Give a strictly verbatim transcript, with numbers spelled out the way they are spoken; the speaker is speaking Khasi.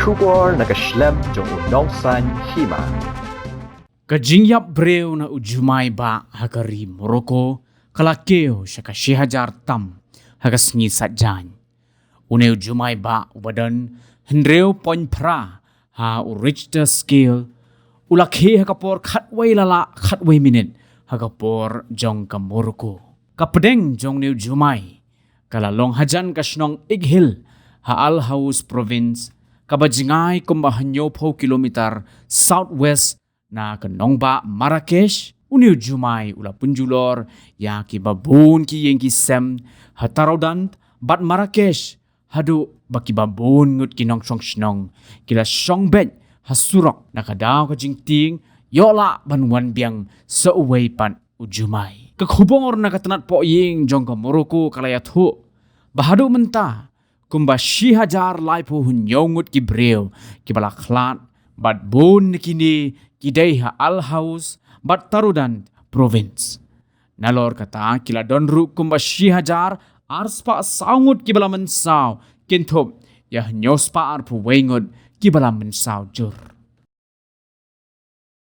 Khubor na ka shlem jong u Nongsaiñ Hima. Ka jingïap briew na u Jumai Bah ha ka ri Morocco ka la kiew sha ka shi hajar tam ha ka sngi Saitjaiñ. Une u Jumai Bah uba don hynriew point phra ha u Richter scale u la khie ha ka por khatwei la lah khatwei minit ha ka por jong ka Morocco. Ka pdeng jong une u Jumai ka la long hajan ka shnong Ighil ha Al Haouz province, kaba jngai kumba hynñiewphew kilometer southwest na ka nongbah Marrakesh. Une u Jumai u la pynjulor ïa kiba bun ki ïing ki sem ha Taroudant bad Marrakesh, haduh ba kiba bun ngut ki nongshong shnong ki la shong beit ha surok na ka daw ka jingtieng ïoh lah ban wan biang sa uwei pat u Jumai. Ka khubor na ka tnat pohïing jong ka Morocco ka la ïathuh ba haduh mynta kumba shi hajar laiphew hynñiew ngut ki briew kiba la khlad, bad bun na kine ki dei ha Al Haouz bad Taroudant province. Nalor kata ki la don ruh kumba shi hajar ar spah saw ngut kiba la mynsaw, kynthup ïa hynñiew spah arphew wei ngut kiba la mynsaw jur.